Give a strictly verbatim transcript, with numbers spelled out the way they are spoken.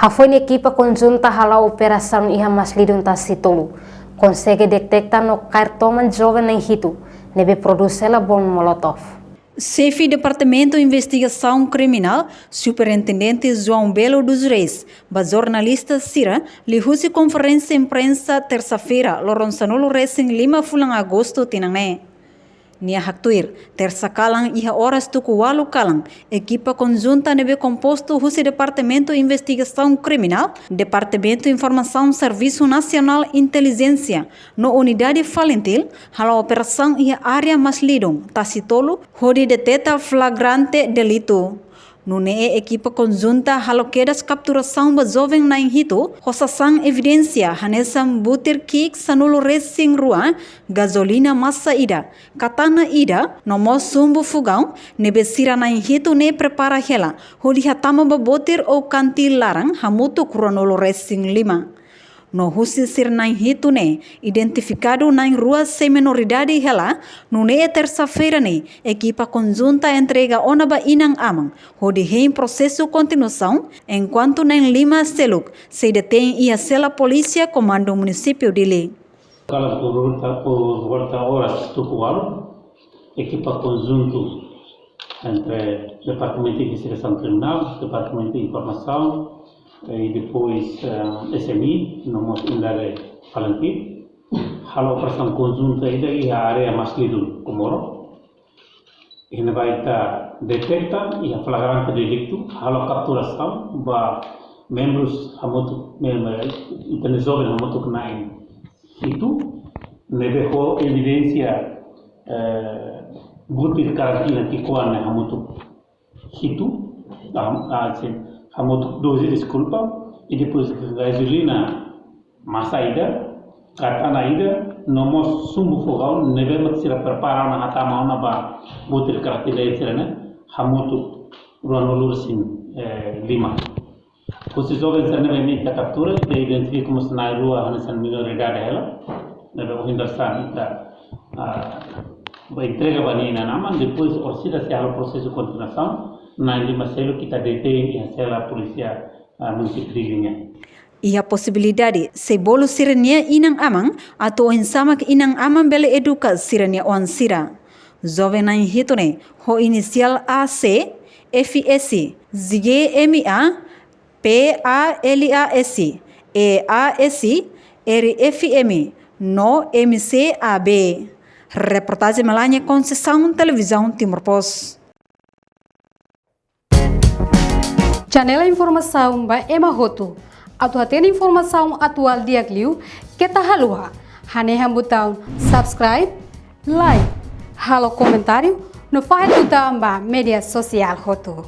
Hafoin ekipa konjunta hala'o operasaun iha Maslidun Tasitolu, konsege deteta no kaer toman joven na'in hitu ne'ebé produz hela bom molotov. Xefe Departamentu Investigasaun Kriminál, Superintendente João Belo dos Reis, ba jornalista sira liuhusi konferénsia imprensa tersa-feira, loron sanulu resin lima fulan Agostu tinan ne'e. Nia haktuir, tersa kalan iha oras tuku ualu kalan, ekipa konjunta ne'ebé kompostu husi Departamentu Investigasaun Kriminál, Departamentu Informasaun Servisu Nasionál Intelijénsia, no Unidade Falintil, hala'o operasaun iha área Maslidun Tasitolu, hodi deteta flagrante delitu. Nune'e ekipa konjunta halo kedas kapturasaun ba joven na'in hitu, ho sasán evidénsia hanesan butir ki'ik sanulu resin rua, gazolina masa ida, katana ida, no mós sumbu fogaun, ne'ebé sira na'in hitu ne'e prepara hela, hodi hatama ba botir ou kanti laran hamutuk ruanulu resin lima. No husi sira na'in hitu ne'e, identifikadu na'in rua sei menoridade hela, nune'e tersa-feira ne'e, ekipa konjunta entrega ona ba inan-aman, hodi hein prosesu kontinuasaun, enkuantu na'in lima seluk, sei detein iha sela polísia Komandu Munisípiu Dili. Kalan por volta, por volta oras tuku ualu, ekipa konjuntu entre Departamentu Investigasaun Kriminál, Departamentu Informasaun, eh, i depois, eh, S M I, no mós Unidade Falintil, halo operasaun konjunta ida iha área Maslidun, Comoro. Iha-ne'ebá ita deteta iha flagrante delitu, halo kapturasaun ba membrus hamutuk, mem-, ita-nia joven hamutuk na'in hitu, ne'ebé ho evidénsia, eh, butir karantina ki'ikoan ne'e hamutuk hitu, ah, ah, sin, hamutuk doze, deskulpa, i depois gazolina masa ida, katana ida, no mós sumbu fogaun, ne'ebé mak sira prepara ona hatama ona ba botir karantina sira-ne'e, hamutuk ruanulu resin, eh, lima. Husi joven sira ne'ebé ita kaptura, ita identifika mós na'in rua hanesan menoridade hela, ne'ebé ohin dadeer-saan ita, ah, ba entrega ba nia inan-aman, depois orsida sei halo prosesu kontinuasaun, na'in lima seluk ita detein iha sela polísia, ah, Munisípiu Dili nian. Iha posibilidade, sei bolu sira-nia inan-aman, atu oinsá mak inan-aman bele eduka sira-nia oan sira. Joven na'in hitu ne'e, ho inisiál A C, F S, G M A, P A L A S, E A S, R F M, no M C A B. Reportajen Melania Conceição, Televizaun Timor Post. Janela informasaun ba ema hotu. Atu hatene informasaun atuál di'ak liu, keta haluha hanehan butaun subscribe, like, halo komentáriu, no fahe tutan ba média sosiál hotu.